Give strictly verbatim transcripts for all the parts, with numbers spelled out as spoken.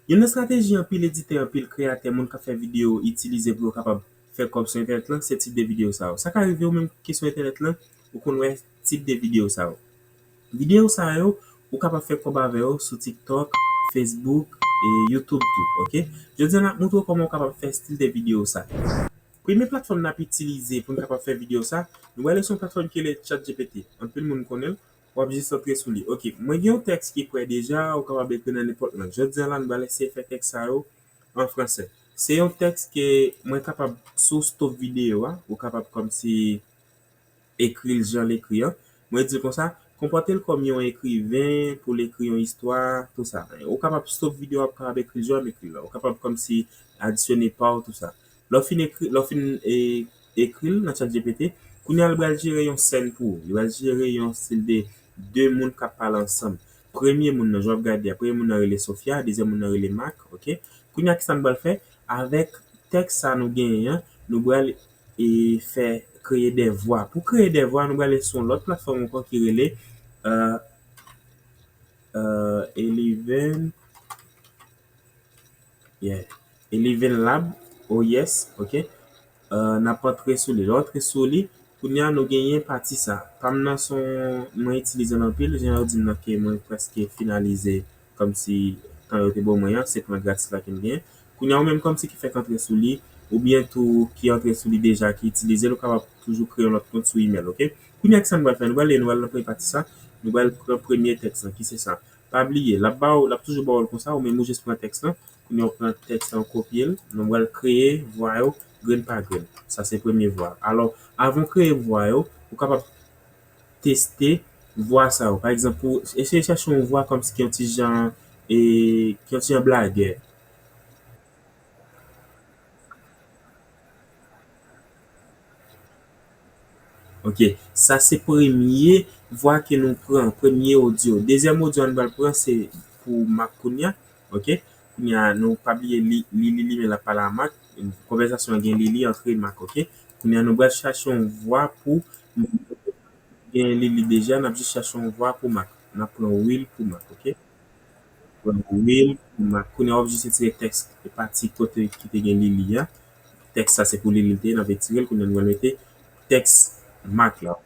Youn nan estrateji anpil editè, anpil kreyatè, moun k ap fè videyo itilize pou yo kapab fè kòb sou entènèt lan, se tip de videyo sa yo. Sa ka rive ou menm ki sou entènèt lan, ou konn wè tip de videyo sa yo. Videyo sa yo, ou kapab fè kòb avè yo sou TikTok, Facebook, e YouTube tou, oke? Jodi a, n ap montre w kòman ou kapab fè estil de videyo sa. Premye platfòm n ap itilize pou n kapab fè videyo sa, nou wè se yon platfòm ki rele ChatGPT. Anpil moun konnen l, w ap jis antre sou li. Oke, mwen gen yon tèks ki prè deja, ou kapab ekri nan nenpòt lang. Jodi a la, nou pral eseye fè tèks sa yo an fransè. Se yon tèks ke mwen kapab, si w stop videyo a, ou kapab kòmsi ekri l jan l ekri an. Mwen di l konsa, konpòte l kòm yon ekriven pou l ekri yon istwa, tou sa. Ou kapab stop videyo a, ou kapab ekri l jan w ekri l la. Ou kapab kòmsi adisyone pa w, tou sa. Lè w fin ekri, lè w fin, e, ekri l nan ChatGPT, kounye a l pral jere yon sèn pou ou. Li pral jere yon estil de de moun k ap pale ansanm. Premye moun nan, jan w ap gade a, premye moun nan rele Sofia, dezyèm moun nan rele Mak, oke? Kounye a, kisa nou pral fè? Avèk tèks sa nou genyen an, nou pral, e, fè kreye de vwa. Pou kreye de vwa, nou pral sou yon lòt platfòm ankò ki rele, e, e, Eleven, yeah. Eleven Lab, oh yes, oke. E, n ap antre sou li. Lè w antre sou li, kounye a nou genyen pati sa. Pa m nan se yon, mwen itilize l anpil, jan yo di m nan ke mwen prèske finalize kòmsi tan yo te ban mwen an, se plan gratis la ke m genyen. Kounye a ou menm kòmsi ki fèk antre sou li, oubyen tou ki antre sou li deja, ki itilize l, ou kapab toujou kreye yon lòt kont sou email, oke? Kounye a kisa nou pral fè? Nou pral, nou pral nan premye pati sa, nou pral pran premye tèks lan, ki se sa. Pa bliye, l ap ba w, l ap toujou ba w l konsa, ou menm ou jis pran tèks lan, kounye a ou pran tèks lan, ou kopye l, nou pral kreye vwa yo grenn pa grenn. Sa se premye vwa. Alò, avan w kreye vwa yo, ou kapab teste vwa sa yo. Pa egzanp, pou eseye chèche yon vwa kòmsi ki yon ti jan, e, ki yon ti jan blagè. Ok, sa se premye vwa ke nou pran, premye odyo. Dezyèm odyo a nou pral pran se pou Mak kounye a. Ok, kounye a nou pa bliye li, li, li, li, men l ap pale a Mak. Konvèsasyon an gen li, li antre Mak, ok. Kounye a nou pral chache yon vwa pou gen Lili deja, n ap jis chache yon vwa pou Mak. N ap pran Will pou Mak, ok? Pran Will pou Mak. Kounye a, w ap jis retire tèks e pati kote ki te gen Lili a. Tèks sa se pou Lili l te ye, n ap retire l. Kounye a, nou pral mete tèks Mak la.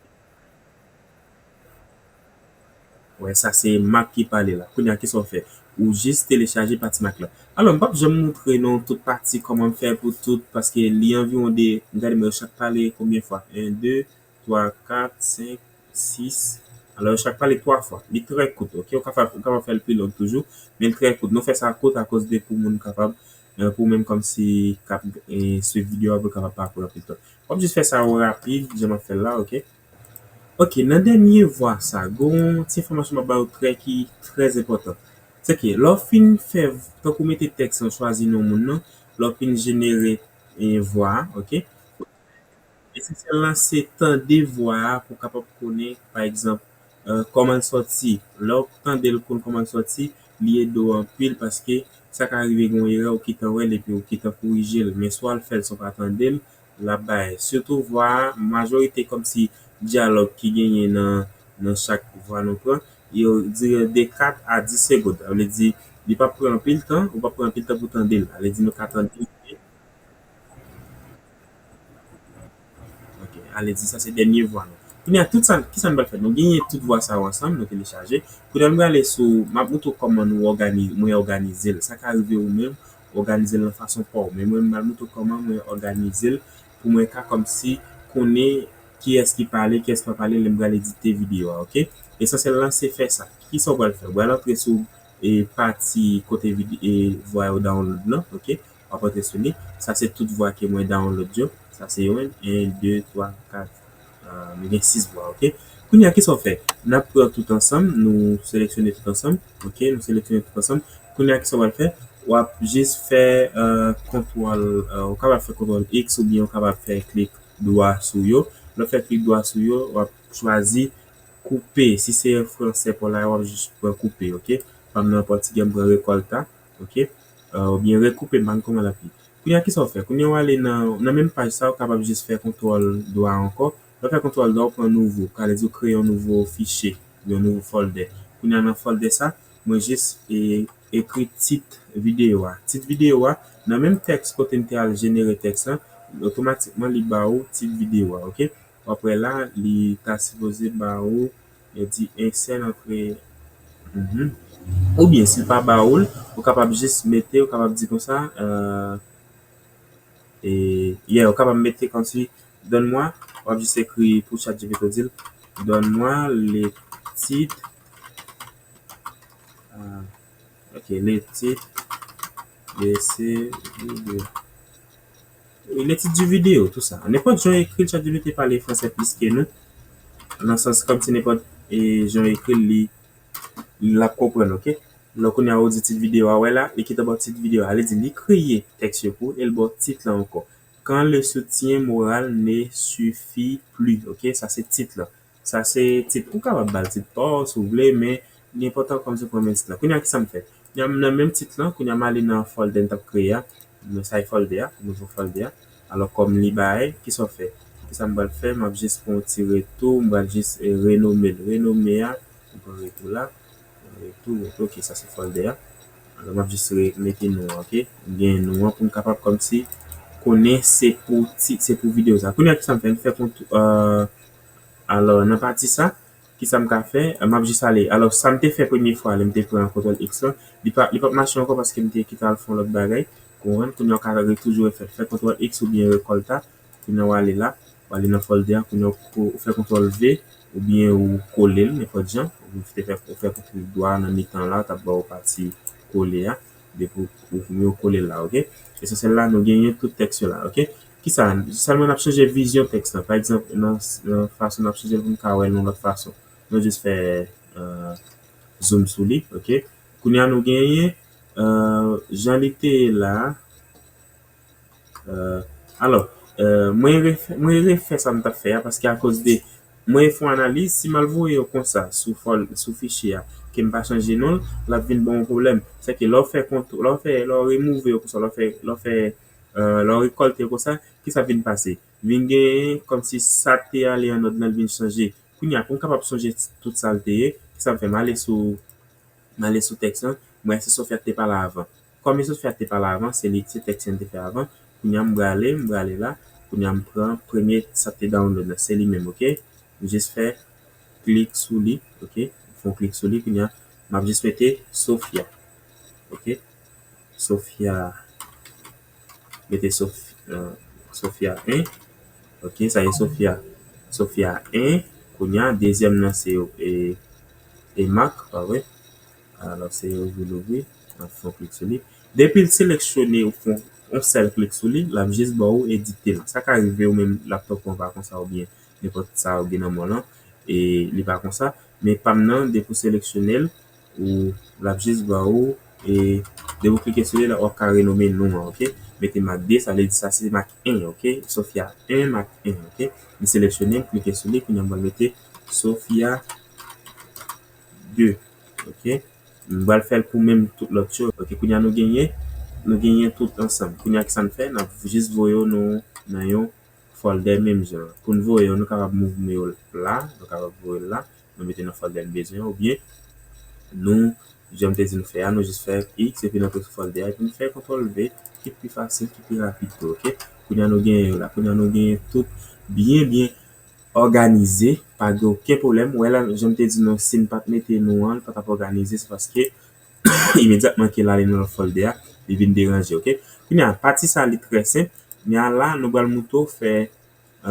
Wè, sa se Mak ki pale la. Kounye a, kisa w fè? Ou jis telechaje pati Mak la. Alò, m p ap janm montre nou tout pati kòman m fè pou tout, paske li anviwon de, m gade mwen yo chak pale konbyen fwa? En, de, twa, kat, senk, sis. Alò, yo chak pale twa fwa. Li trè kout, ok? Ou ka fè, ou kapab fè l pi long toujou, men li trè kout. Nou fè sa kout akoz de pou moun kapab, eh, pou menm kòmsi k ap, eh, swiv videyo a, pou l kapab pa pran anpil tan. W ap jis fè sa yo rapid, jan m ap fè l la, ok? Ok, nan dènye vwa sa, gen yon ti enfòmasyon m ap ba w trè ki trè enpòtan. Se ke lè w fin fè, tankou mete tèks lan, chwazi non moun nan, lè w fin jenere, eh, vwa a, ok? Esansyèl lan se tande vwa a pou w kapab konnen, pa egzanp, eh, kòman l sòti. Lè w tande l, konn kòman l sòti, li ede w anpil paske sa ka rive gen yon erè ou gentan wè l epi ou gentan korije l. Men si w al fè l san w pa tande l, l ap bay. Sitou vwa a, majorite kòmsi dyalòg ki genyen nan, nan chak vwa nou pran, yo dire de kat a dis segonn. Sa vle di, li p ap pran anpil tan, ou p ap pran anpil tan pou tande l. Sa vle di, nou ka tande l. Ok, ale di sa se dènye vwa nou. Kounye a, tout sa, kisa nou pral fè? Nou genyen tout vwa sa yo ansanm, nou telechaje. Kounye a, nou prale sou, m ap montre w kòman nou ògani-, mwen òganize l. Sa ka rive ou menm, òganize l nan fason pa w. Men mwen, m pral montre w kòman mwen òganize l pou mwen ka kòmsi konnen kiyès ki pale, kiyès ki pa pale, lè m pral edite videyo a, ok? Esansyèl lan, se fè sa. Kisa w pral fè? Ou pral antre sou, e, pati kote vide-, e, vwa yo download lan, ok? W ap antre sou li. Sa se tout vwa ke mwen download yo. Sa se youn, en, de, twa, kat. Ah, nou gen sis vwa, ok? Kounye a, kisa w fè? N ap pran tout ansanm, nou seleksyone tout ansanm, ok? Nou seleksyone tout ansanm. Kounye a, kisa w pral fè? W ap jis fè, eh, kontwòl, eh, ou kapab fè kontwòl X oubyen ou kapab fè klik dwa sou yo. Lè w fè klik dwa sou yo, w ap chwazi koupe. Si se fransè pa w la, w ap jis pran koupe, ok? Pa m nan pòtigè, m pran rekòlta, ok? Eh, oubyen rekoupe, m pa konn kòman l ap ye. Kounye a, kisa w fè? Kounye a, w ale nan, nan menm paj sa, ou kapab jis fè kontwòl dwa ankò. Lè w fè kontwòl dwa, ou pran nouvo. Sa vle di ou kreye yon nouvo fichye, yon nouvo fòldè. Kounye a, nan fòldè sa, mwen jis, e, ekri tit videyo a. Tit videyo a, nan menm tèks kote m te al jenere tèks lan, otomatikman li ba ou tit videyo a, oke? W ap wè la, li ta sipoze ba ou, yo di un seul entrée. Mhm. Oubyen, si l pa ba ou l, ou kapab jis mete, ou kapab di konsa, euh, e, yeah, ou kapab mete kòmsi, donne-moi, w ap jis ekri pou ChatGPT ou di l, donne-moi le titre, euh, ok, le titre de ce vidéo. Le titre du vidéo, tou sa. Nenpòt jan w ekri l, ChatGPT pale fransè plis ke nou. Nan sans, kòmsi nenpòt, e, jan w ekri l, li, l ap konprann, oke? Donk, kounye a, ou di tit videyo a, wè la, li kite ba w tit videyo a. Li di, li kreye tèks yo pou ou, e l ba w tit lan ankò. Quand le soutien moral ne suffit plus, oke? Sa se tit lan. Sa se tit. Ou kapab ba l tit pa w si w vle, men li enpòtan kòmsi w pran menm tit lan. Kounye a, ki sa m fè? Kounye a, nan menm tit lan, kounye a, m ale nan folder m t ap kreye a. Mwen sa e folder a, nouvo folder a. Alò, kòm li bay, ki sa w fè? Ki sa m pral fè? M ap jis pran yon ti retou, m pral jis, eh, renome l. Renome a, m pran retou la. Retou, retou, ok, sa se folder a. Alò, m ap jis re-, mete non an, ok? M gen non an pou m kapab kòmsi konnen se pou ti, se pou videyo sa. Kounye a, ki sa m fè? M fè kont, eh, alò, nan pati sa, ki sa m ka fè? M ap jis ale. Alò, sa m te fè premye fwa, lè m te pran kontwòl X lan, li pa, li p ap mache ankò paske m te kite al fè yon lòt bagay. Konprann? Kounye a, w ka re-, toujou refè, fè kontwòl X oubyen rekòlta. Kounye a, w ale la, w ale nan folder a. Kounye a, ou, ou fè kontwòl V, oubyen ou kole l, nenpòt jan. Ou te fè, ou fè kontwòl dwa nan mitan la, t ap ba w pati kole a. Depi ou, ou, ou kole l la, ok? Esansyèl la, nou genyen tout tèks yo la, ok? Kisa? Sèlman n ap chanje vizyon tèks lan. Pa egzanp, nan, nan fason n ap chanje l pou n ka wè l yon lòt fason. Nou jis fè, euh, zoom sou li, ok? Kounye a, nou genyen, euh, jan li te ye la. Euh, alò, euh, mwen refè, mwen refè sa m t ap fè a, paske akoz de mwen fè yon analiz, si m al voye yo konsa sou fòl-, sou fichye a, ke m pa chanje non l, l ap vin ban yon pwoblèm. Sèke lè w fè kont-, lè w fè, lè w remove yo konsa, lè w fè, lè w fè, euh, lè w rekòlte yo konsa, ki sa vin pase? Vin genyen kòmsi sa k te ale an òd lan, l vin chanje. Kounye a, pou m kapab sonje tout sa l te ye, ki sa m fè? M ale sou, m ale sou tèks lan, m wè se Sophia k te pale avan. Kòm e Sophia k te pale avan, se li, se tèks lan te fè avan. Kounye a, m prale, m prale la. Kounye a, m pran premye sa k te download la, se li menm, ok? M jis fè klik sou li, ok? M fè yon klik sou li, kounye a, m ap jis mete Sophia, ok? Sophia, mete Sof-, euh, Sophia en. Ok, sa e Sophia. Sophia en. Kounye a, dezyèm nan se, e, e Marc, pa vre? Alò, se ouvri, louvri. N ap fè yon klik sou li. Depi l seleksyone, ou fè yon sèl klik sou li, l ap jis ba w edite l. Sa ka rive ou menm laptop ou an pa konsa oubyen nenpòt sa ou gen nan men w lan, e li pa konsa. Men pa m nan, depi w seleksyone l, ou, l ap jis ba ou, e depi w klike sou li la, w ap ka renome non an, ok? Mete Marc de, sa vle di sa se Marc en, ok? Sophia en, Marc en, ok? M seleksyone, m klike sou li, kounye a m pral mete Sophia de, ok? M pral fè l pou menm tout lòt yo. Ok, kounye a nou genyen, nou genyen tout ansanm. Kounye a ki sa n fè? N ap jis voye yo nou nan yon folder menm jan. Pou n voye yo, nou kapab mouvme yo la, nou kapab voye l la, nou mete nan folder n bezwen, oubyen nou, jan m te di nou fè a, nou jis fè X, epi n antre sou folder a, epi n fè kontwòl V, ki pi fasil, ki pi rapid tou, ok? Kounye a nou genyen yo la, kounye a nou genyen tout byen, byen òganize, pa gen okenn pwoblèm. Wè la, jan m te di nou, si n pa t mete non an, li pa t ap òganize, se paske imedyatman ke l ale nan lòt folder a, li vin deranje, ok? Kounye a, pati sa, li trè senp. Men a la, nou pral montre w fè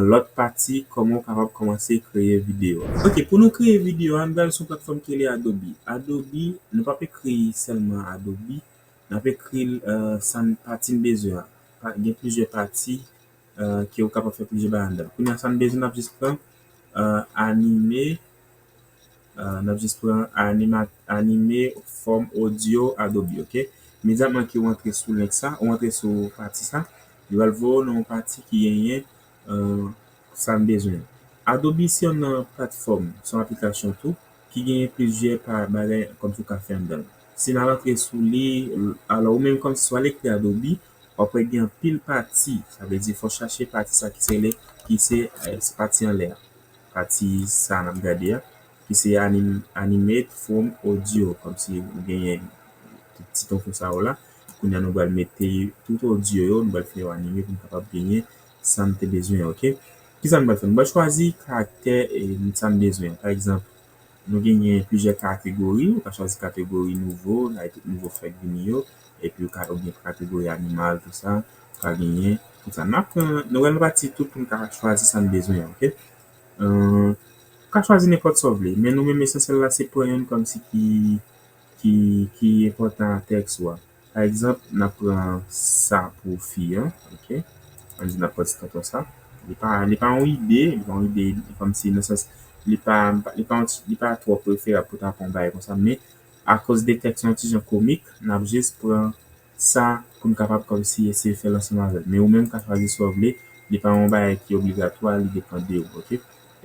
lòt pati, kòman w kapab kòmanse kreye videyo. Ok, pou nou kreye videyo a, nou pral sou yon platfòm ki rele Adobe. Adobe, nou p ap ekri sèlman Adobe, n ap ekri l, euh, sa n, pati n bezwen an. Pa, gen plizyè pati, euh, ke ou kapab fè plizyè bagay anndan. Kounye a, sa n bezwen, n ap jis pran, euh, anime, euh, n ap jis pran anima-, anime fòm odyo Adobe, ok? Imedyatman ke w antre sou link sa, ou antre sou pati sa, li pral voye w nan yon pati ki genyen, euh, sa n bezwen. Adobe se yon, euh, platfòm, se yon aplikasyon tou, ki genyen plizyè pa-, bagay kòmsi w ka fè anndan l. Si n al antre sou li, alò ou menm kòmsi w al ekri Adobe, w ap wè gen anpil pati, sa vle di fò w chache pati sa ki se le, ki se, eh, se pati anlè a. Pati sa n ap gade a, ki se anim-, animate from audio, kòmsi ou genyen Ti tonton sa yo la. Kounye a nou pral mete tout odyo yo, nou pral fè yo anime pou n kapab genyen sa n te bezwen, ok? Kisa n pral fè? Nou pral chwazi karaktè, e, sa n bezwen. Pa egzanp, nou genyen plizyè kategori, ou ka chwazi kategori nouvo, la e tout nouvo fèk vini yo, epi ou ka oubyen kategori animal, tou sa, ou ka genyen tout sa. N ap pran, nou pral nan pati tout pou n ka chwazi sa n bezwen, ok? Euh, ou ka chwazi nenpòt sa w vle, men nou menm esansyèl la se pran youn kòmsi ki, ki, ki enpòtan a tèks ou a. Pa egzanp, n ap pran sa pou fi an, ok? Ann di n ap pran ti tonton sa. Li pa, li pa yon ide, li pa yon ide, li kòmsi nan sans, li pa, li pa yon ti, li pa twò preferab pou ta pran yon bagay konsa, men akoz de tèks yon ti jan komik, n ap jis pran sa pou n kapab kòmsi eseye fè l ansanm avè l. Men ou menm ka chwazi sa w vle, li pa yon bagay ki obligatwa, li depann de ou, ok?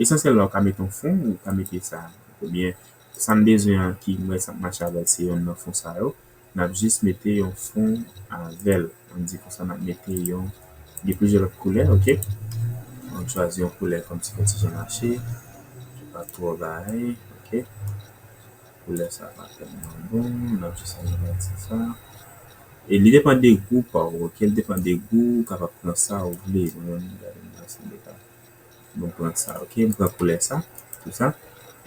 Esansyèl la, ou ka mete yon fon, ou ka mete sa. Oubyen, sa n bezwen an ki m wè sa ap mache avè l, se yonn nan fon sa yo. N ap jis mete yon fon avè l. Ann di konsa, n ap mete yon, gen plizyè lòt koulè, ok? Ann chwazi yon koulè kòmsi fè ti jan mache, ki pa twò bagay, ok? Koulè sa pa tèlman bon, n ap jis ann pati sa. E li depann de gou pa w, ok? Li depann de gou, ou kapab pran sa ou vle. Mwen menm, gade m la, se m te ka. Bon, pran sa, ok? M pran koulè sa, tou sa.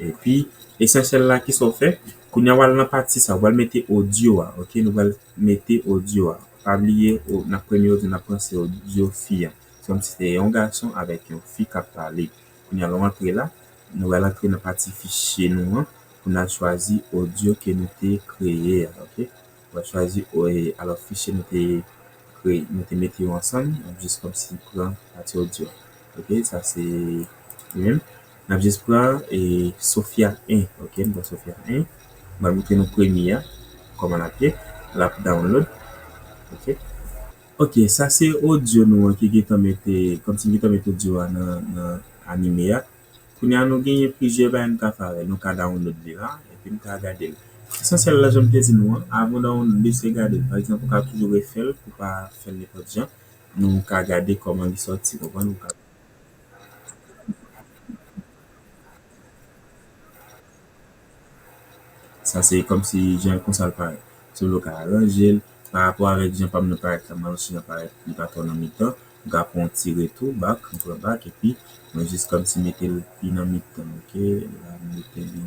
Epi, esansyèl la, kisa w fè? Kounye a, w al nan pati sa, w al mete odyo a, ok? Nou pral mete odyo a. Pa bliye, o, nan premye odyo n ap pran se odyo fi an. Se kòmsi se yon gason avèk yon fi k ap pale. Kounye a, lè w antre la, nou pral antre nan pati fichye nou an pou n al chwazi odyo ke nou te kreye a, ok? Ou va chwazi, e, alò, fichye nou te kreye, nou te mete yo ansanm, n ap jis kòmsi pran pati odyo. Ok, sa se li menm. N ap jis pran, e, Sophia en, ok, m pran Sophia en. M va montre nou premye a, kòman l ap ye. L ap download. Ok. Ok, sa se odyo nou an ki gentan mete, kòmsi m gentan mete odyo a nan, nan anime a. Kounye a, nou genyen plizyè bagay nou ka fè avè l. Nou ka download li la, epi nou ka gade l. Esansyèl la, jan m te di nou an, avan w download li, se gade l. Pa egzanp, ou ka toujou refè l pou w pa fè l nenpòt jan. Nou ka gade kòman li sòti, konprann? Ou ka Sa se kòmsi jan konsa l parèt. Si w vle w ka aranje l, pa rapò avèk jan pa m nan parèt la, m ann chita parèt, li pa twò nan mitan. M ka pran yon ti retou, bak, m pran bak, epi mwen jis kòmsi mete l pi nan mitan, ok? La, m mete li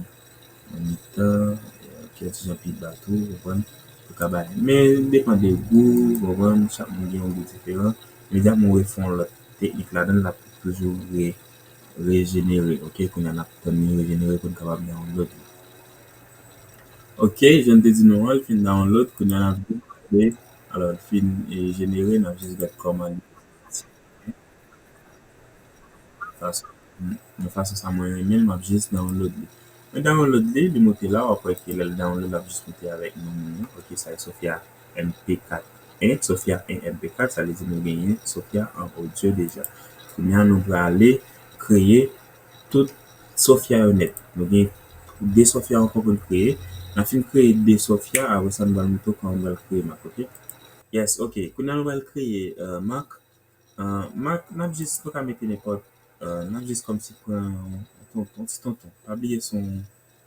nan mitan, ok, yon ti jan pi ba tou, w konprann? Ou ka bay. Men, depann de gou, w konprann? Chak moun gen yon gou diferan. Imedyatman w refè yon lòt teknik ladan l, l ap toujou re-, rejenere, ok? Kounye a n ap tann li rejenere pou n kapab download li. Ok, jan m te di nou an, l fin download, kounye a n ap jis gade, alò, l fin, e, jenere, n ap jis gade kòman li fason, nan fason sa mwen renmen l, m ap jis download li. Mwen download li, li moute la, w ap wè ke lè l download, l ap jis moute avèk non moun nan. Ok, sa e Sophia M P kat en, Sophia en M P kat, sa vle di nou genyen Sophia an odyo deja. Kounye a, nou prale kreye tout Sophia yo nèt. Nou gen de Sophia ankò pou n kreye. N ap fin kreye de Sophia, apre sa, nou pral montre w kòman nou pral kreye Marc, ok? Yes, ok. Kounye a, nou pral kreye, euh, Marc. Euh, Marc, n ap jis, nou ka mete nenpòt, euh, n ap jis kòmsi pran yon tonton, ti tonton. Pa bliye se yon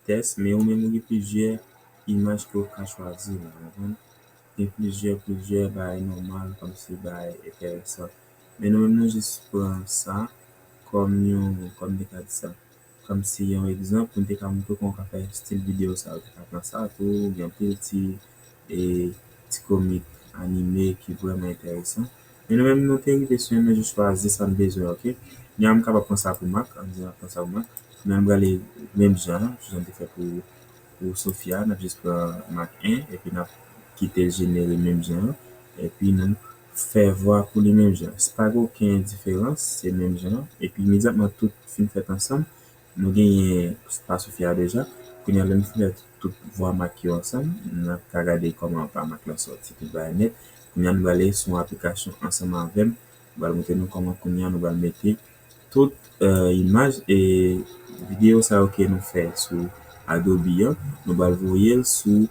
tès, men ou menm ou gen plizyè imaj ke w ka chwazi la, w konprann? Gen plizyè, plizyè bagay nòmal, kòmsi bagay enteresan. Men nou menm nou jis pran sa kòm yon, kòm m te ka di sa, kòmsi yon egzanp pou n te ka montre w kòman w ka fè estil videyo sa yo. Ou te ka pran sa tou, gen anpil ti, e, ti komik anime ki vrèman enteresan. Men nou menm nou te rive sou yon, nou jis chwazi sa n bezwen, ok? Kounye a m kapab pran sa pou Marc, ann di n ap pran sa pou Marc. Kounye a m prale menm jan an, jan n te fè pou, pou Sophia, n ap jis pran Marc en, epi n ap kite l jenere menm jan an, epi nou fè vwa pou li menm jan. Pa gen okenn diferans, se menm jan an. Epi imedyatman tout fin fèt ansanm, nou genyen pa Sophia deja. Kounye a, lè n fin fè tout vwa Marc yo ansanm, n ap ka gade kòman pa Marc la sòti, tout bagay nèt. Kounye a, nou prale sou yon aplikasyon ansanm avè m. M pral montre nou kòman kounye a nou pral mete tout, euh, imaj e videyo sa yo ke nou fè sou Adobe an, nou pral voye l sou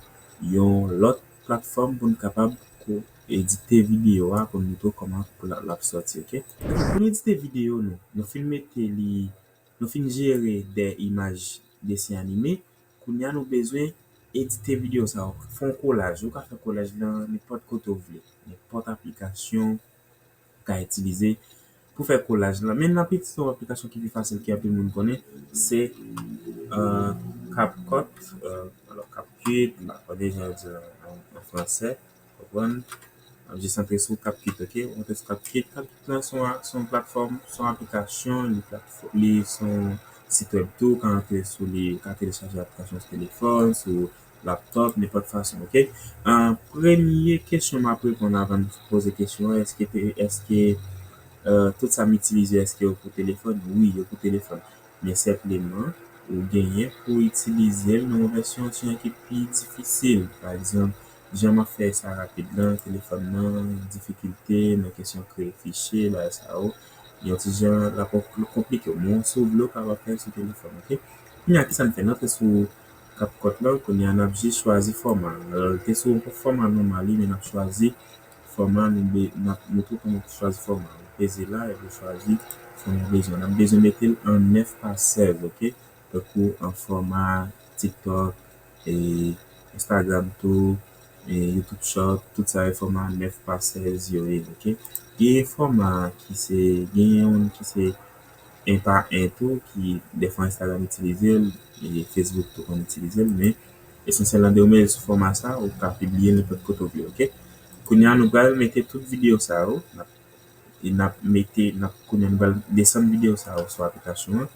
yon lòt platfòm pou n kapab ko-, edite videyo a pou n montre w kòman pou l, l ap sòti, ok? Pou n edite videyo nou, nou fin mete li, nou fin jere de imaj desen anime, kounye a nou bezwen Edite videyo sa yo, fè yon kolaj. Ou ka fè kolaj lan nenpòt kote w vle, nenpòt aplikasyon ou ka itilize pou fè kolaj lan. Men n ap itilize yon aplikasyon ki pi fasil, ke anpil moun konnen, se, euh, CapCut, euh, alò, CapCut, m pa konnen jan yo di l an, an fransè, konprann? M ap jis antre sou CapCut, ok? Ou antre sou CapCut. CapCut lan se yon, se yon platfòm, se yon aplikasyon, li platfò-, li se yon sit wèb tou, ou ka antre sou li, ou ka telechaje aplikasyon sou telefòn, sou laptòp, nenpòt fason, ok? Ah, premye kesyon m ap reponn avan n poze kesyon an, èske te, èske, euh, tout sa m itilize, èske yo pou telefòn? Wi, yo pou telefòn. Men senpleman, ou genyen pou itilize l nan yon vèsyon ki pi difisil. Pa egzanp, jan m ap fè sa rapid lan, telefòn nan, difikilte nan kesyon kreye fichye, bagay sa yo, yon ti jan l ap konplike w. Men si w vle, ou kapab fè l sou telefòn, ok? Kounye a, kisa n fè? N antre sou CapCut lan, kounye a, n ap jis chwazi fòma. Alò, l te sou fòma nòmal, wi, men n ap chwazi fòma, nou be-, n ap montre w kòman pou chwazi fòma. Ou peze la, epi w chwazi fòma w bezwen. N ap bezwen mete l an nèf pa sèz, ok? Tankou an fòma TikTok, e Instagram tou, e YouTube Short, tout sa yo fòma nèf pa sèz yo ye, ok? Gen fòma ki se, gen youn ki se en pa en tou, ki dèfwa Instagram itilize l, e Facebook tou konn itilize l, men esansyèl lan, de ou mete l sou fòma sa, ou ka pibliye l nenpòt kote w vle, ok? Kounye a, nou pral mete tout videyo sa yo, n ap, e n ap mete, n ap, kounye a, nou pral desann videyo sa yo sou aplikasyon an.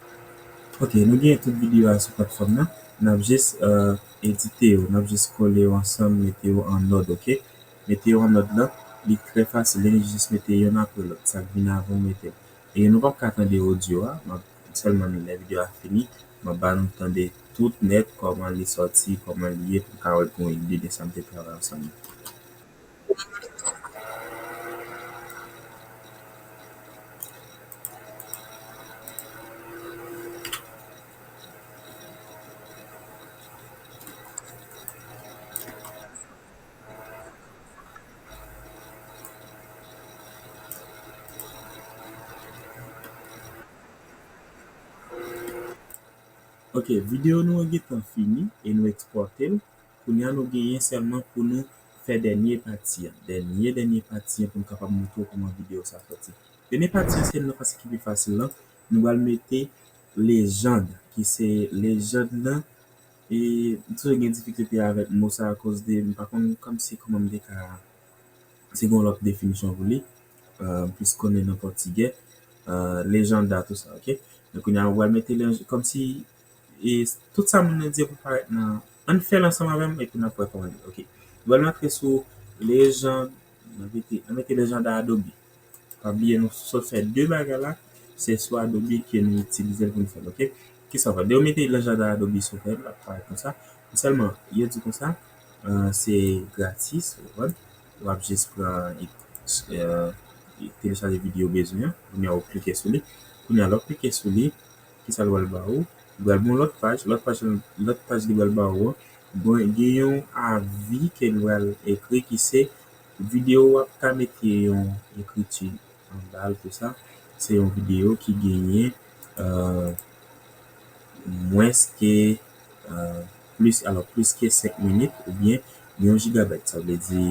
Ok, nou gen tout videyo a sou platfòm nan, n ap jis, euh, edite yo, n ap jis kole yo ansanm, mete yo an òd, ok? Mete yo an òd lan, li trè fasil, li jis mete yonn apre lòt, sa k vin avan w mete l. E nou p ap ka tande odyo a, m ap sèlman lè videyo a fini, m ap ba nou tande tout nèt kòman li sòti, kòman li ye, pou n ka wè pou yon ide de sa m te travay ansanm nan. Ok, videyo nou an gentan fini e nou ekspòte l. Kounye a nou genyen sèlman pou nou fè dènye pati an. Dènye, dènye pati an pou nou kapab montre w kòman videyo sa sòti. Dènye pati an se nan fason ki pi fasil lan. Nou pral mete lejand, ki se lejand lan. E m toujou gen difikilte avèk mo sa akoz de m pa konn kòmsi kòman m te ka, si gen yon lòt definisyon pou li, euh, m plis konnen nan pòtigè, euh, lejanda, tou sa, ok? Donk, kounye a, ou pral mete lej-, kòmsi, e, tout sa moun nan di yo pou parèt nan, ann fè l ansanm avè m, epi n ap wè kòman l ye, ok? Ou pral antre sou lejan-, n ap mete, n ap mete lejanda Adobe. Pa bliye, nou sot fè de bagay la, se sou Adobe ke nou itilize l pou n fè l, ok? Kisa w fè? Depi w mete lejanda Adobe sou fè l, l ap parèt konsa. Sèlman, yo di konsa, euh, se gratis, ou konprann? W ap jis pran, euh, telechaje videyo w bezwen an, kounye a w klike sou li. Kounye a lè w klike sou li, kisa l pral ba ou? Li pral ba w lòt paj, lòt paj, lòt paj li pral ba ou an, bon, gen yon avi ke l pral ekri ki se videyo w ap ka mete yon ekriti anba l tou sa. Se yon videyo ki genyen, euh, mwens ke, euh, plis, alò, plis ke senk minit oubyen yon jigabayt. Sa vle di,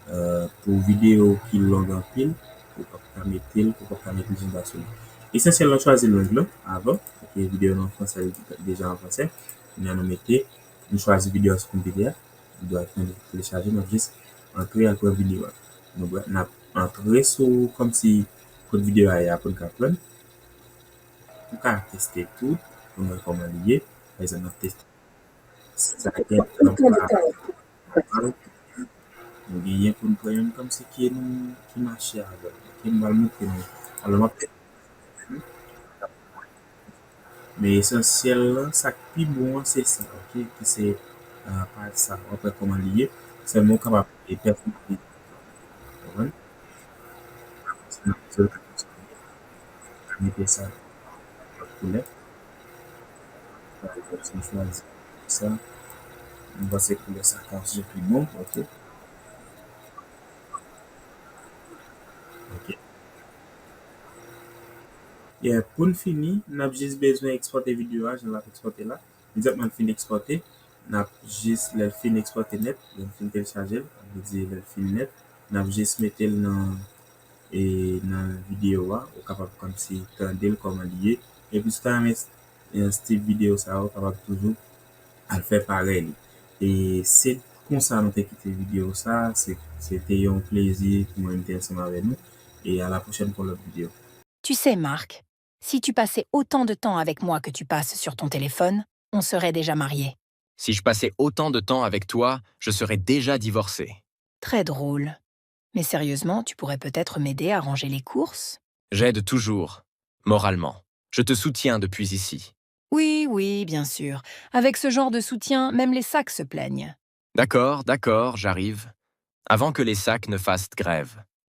euh, pou videyo ki long anpil, ou p ap ka mete l, ou p ap ka mete lejanda sou li. Esansyèl lan, chwazi lang lan avan. Ok, videyo nan fransè, li deja an fransè. Kounye a nou mete, nou chwazi videyo a sou konpitè a. Videyo a fin telechaje, n ap jis antre al pran videyo a. Nou pral, n ap antre sou kòmsi kot videyo a ye a pou n ka pran l. Ou ka teste tou pou n wè kòman li ye. Pa egzanp, n ap teste. Si sa gen tan pa, nou genyen pou n pran youn kòmsi ki nou, ki mache avè l. Ok, m pral montre nou. Alò, m ap Men esansyèl lan, sa k pi bon an, se sa, ok, ki se, ah, paj sa. W ap wè kòman li ye. Sèlman w kapab e pèsonalize. Konprann? Pèsonalize l, mete sa lòt koulè. Sa, m chwazi sa. M panse koulè sa ka soti pi bon, ok. Ok. Yeah, pou n fini, n ap jis bezwen ekspòte videyo a, jan l ap ekspòte la. Imedyatman l fin ekspòte, N ap jis, lè l fin ekspòte nèt, lè l fin telechaje l, sa vle di lè l fin nèt, n ap jis mete l nan, e, nan videyo a, ou kapab kòmsi tande l kòman li ye. Epi si w ta renmen, e, stil videyo sa, ou kapab toujou al fè parèy li. E se konsa nou te kite videyo sa, se, se te yon plezi pou mwen m te ansanm avè nou. E a la pwochèn pou lòt videyo. Tu sais, Marc, si tu passais autant de temps avec moi que tu passes sur ton téléphone, on serait déjà mariés. Si je passais autant de temps avec toi, je serais déjà divorcé. Très drôle. Mais sérieusement, tu pourrais peut-être m'aider à ranger les courses ? J'aide toujours, moralement. Je te soutiens depuis ici. Oui, oui, bien sûr. Avec ce genre de soutien, même les sacs se plaignent. D'accord, d'accord, j'arrive. Avant que les sacs ne fassent grève.